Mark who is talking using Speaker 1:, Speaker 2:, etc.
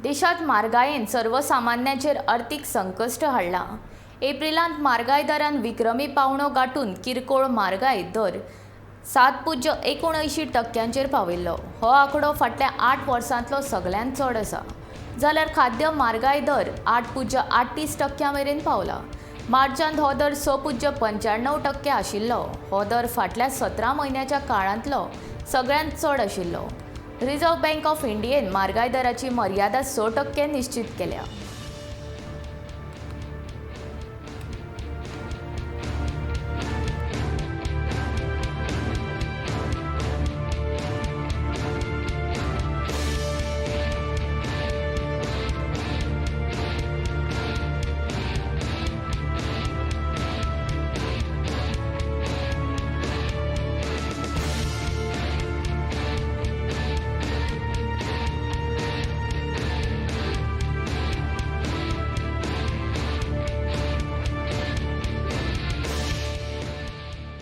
Speaker 1: देशांत म्हारगायेन सर्वसामान्यांचेर अर्थीक संकश्ट हाडलां. एप्रिलांत म्हारगाय दरान विक्रमी पांवडो गांठून किरकोळ म्हारगाय दर 7.79 टक्क्यांचेर पाविल्लो. हो आंकडो फाटल्या 8 वर्सांतलो सगल्यांत चड आसा. जाल्यार खाद्य म्हारगाय दर 8.38 टक्क्यां मेरेन पावला. मार्चांत हो दर 6.95 टक्के आशिल्लो. हो दर फाटल्या 17 म्हयन्याच्या काळांतलो सगळ्यांत चड आशिल्लो. रिझर्व्ह बँक ऑफ इंडियेन म्हारगाय दराची मर्यादा 6 टक्के निश्चित केल्या.